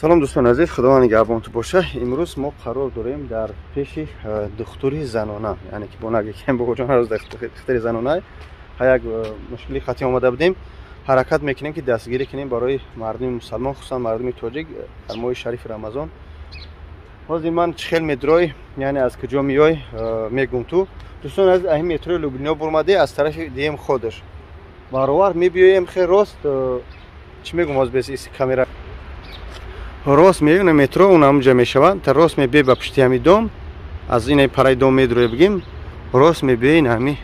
Салом, дӯстони азиз, Худованд нигаҳбонту боша. Имрӯз мо қарор дорем дар пеши духтури занона, яъне ки бо нагекем бобоҷон, ҳар рӯз духтури занона як мушкили хатӣ омада будем. Ҳаракат мекунем, ки дастгирӣ кунем барои мардуми мусалмон, хусусан мардуми тоҷик, дар моҳи шарифи Рамазон. Ҳозир ман чӣ хел метрой, яъне аз куҷо меёй, мегум ту. Дӯстони азиз, аҳи метрои Люблино бурмадӣ, аз тарафи дием ходаш баровар мебиёем, хел рост, чӣ мегум, ҳозир без камера рост меёна, метро он ҳамунҷа мешавад. Та рост мебиёй ба пушти ҳами дом, аз ина параи дом медрои, бигем, рост мебиёй, ҳами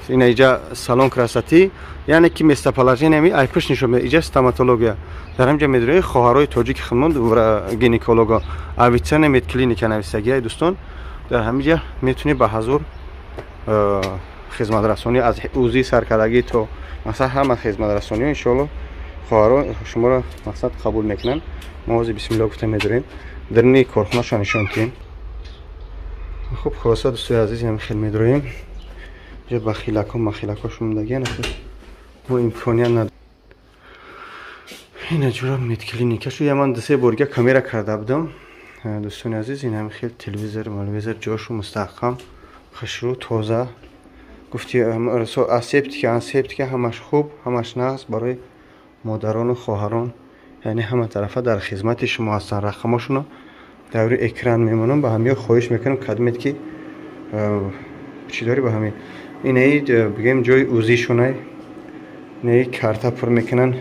ина иҷа салон красоты, яъне ки местоположение ами ай пушт нишон медиҳад. Иҷа стоматология, дар ҳамҷа медрои, хоҳарои тоҷики худмон, гинеколого, Авиценна медклиника нависагиай. Дӯстон, дар ҳамиҷа метунӣ ба ҳазур хизматрасонӣ, аз УЗИ саркардагӣ то масалан ҳама хизматрасониҳо, иншоалло, хоҳаро шуморо мақсад қабул мекунанд. Мо ҳозир бисмилло гуфта медорем, дарини корхонаашон нишон кунем. Хуб, хулоса, дӯстои азиз, ҳами хел медроем. Ҷа бахилако махилако шумдагиан, мо имконият над. Ина ҷура медклиника шу. Я ман дусе борга камера карда будам. Дӯстони азиз, ин ҳами хел телевизор малвизор, ҷошу мустаҳкам, хушрӯ, тоза, гуфти асептика, ансептика, ҳамаш хуб, ҳамаш нағз барои модарону хоҳарон, яъне ҳама тарафа дар хизмати шумо ҳастанд. Рақамошонро дар рӯи экран мемонам. Ба ҳамиё хоҳиш мекунам, кадмед ки чӣ дорӣ, ба ҳами инаи бигем ҷои УЗИшонай, инаи карта пур мекунанд,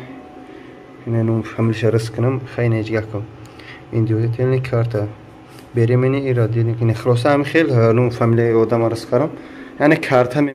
ина ном фамилиша рис кунам, хай неҷгах кун, индивидуальный карта беремени и родильник. Хулоса, ҳами хел ном фамилияи одама рис кардам, яъне карта.